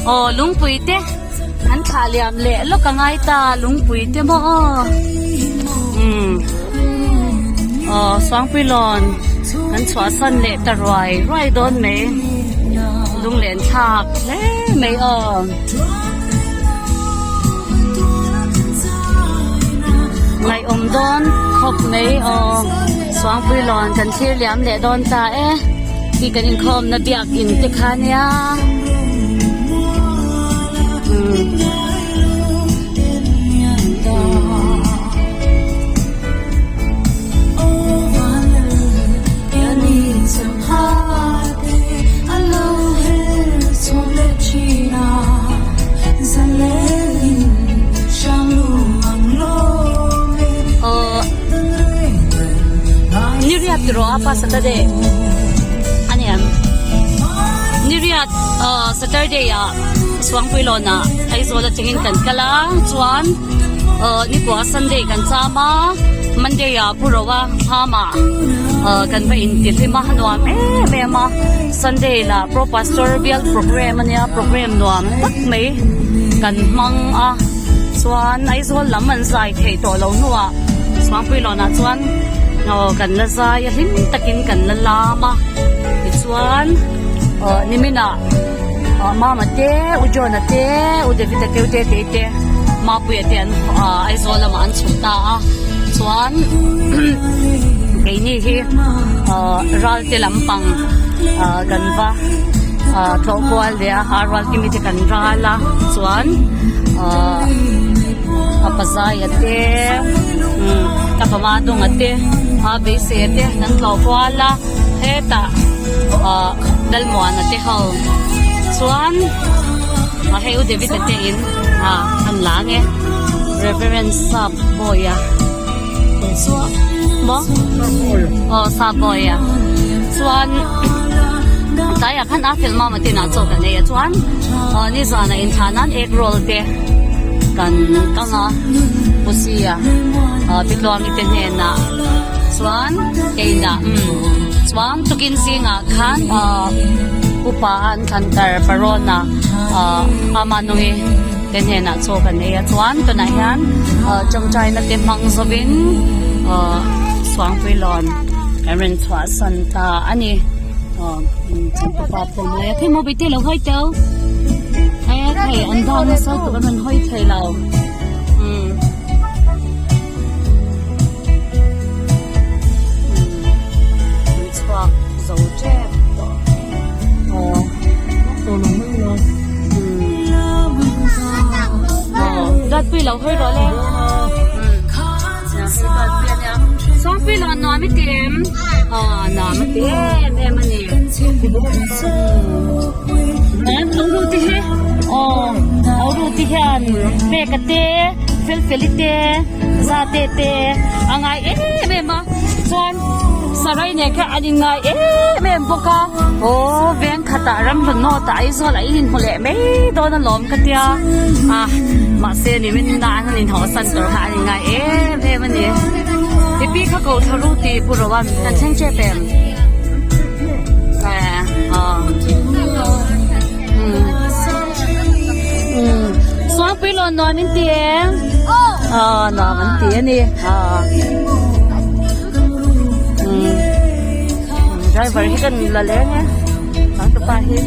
Aw lungpui te an thlah liam leh lawk a ngai ta lungpui te maw aw umm aw Suangpuilawn kan chhuahsan leh ta ruai ruai dawn mai lunglen thlak hle mai aw. Ngaihawm dawn khawp mai aw Suangpuilawn kan thlir liam leh dawn ta e khi kan inkhawmna biakin te kha nia umm. Niriat tiraw a pa Saturday a ni em Niriat Saturday ah Suangpuilawn ah Aizawl atangin kan kal a chuan nipua Sunday kan cham a Monday ah Pu Roa Thlam ah kan va intihlim a nuam em em a Sunday lah Pro Pastor bial program ania program nuam tak mai kan hmang a chuan Aizawl lam an zai theih tawh lo hnuah Suangpuilawnah chuan aw kan la zai a hlim takin kan la lam a tichuan aw niminah aw Mama te U John-a te U David-a te U Tetei te Mapuia te an Aizawl lamah an chhuk ta a chuan keini hi Ralte lampang kan va tlawh kual leh a rual kimi te kan ral a chuan a pazaia te ka pama dunga te a beiseia te kan tlawh kual a hetah Lalmuana te ho chuan hei u David-a te in an la nge Reverend Sap Bawia chuan maw aw Sap Bawia chuan tlaiah khan a fel mama te inah chaw kan ei a chuan aw nizanah inthlah nan egg roll te kan kang a pusia pitluangi te hnenah chuan keinah umm chuan tukin zingah khan upa an thlan tar parawn-a ama nungi te hnenah chaw kan ei a chuan tunah hian tawngtaina te hmang zawin Suangpuilawn kan rawn chhuahsan ta a ni changtupa pawm lai a thei maw bete lo hawi teu he thei an dang nasa tuk an rawn hawi thei lo. Chhuak zo tep tawh aw Dawtpui lo hawi rawh le Sawngpui lo nuam i ti em aw nuam a ti em em a ni An lo ru te hi aw lo ru te hian peka te fel feli te za te te a ngai em em a chuan sarai nen khan an inngai em em bawk a aw veng khatah ram hlun nawt ah Aizawl ah in inhmu leh mai dawn alawm ka tia a mahse nimin na an han inhawh san tur kha an inngai em em a ni i pi kha ko thla ru tih pu ro a kan thleng tep em Suangpui lawn nuam in ti em? Aw nuam an ti a ni. Driver hi kan la leng e. Ang tupa hi.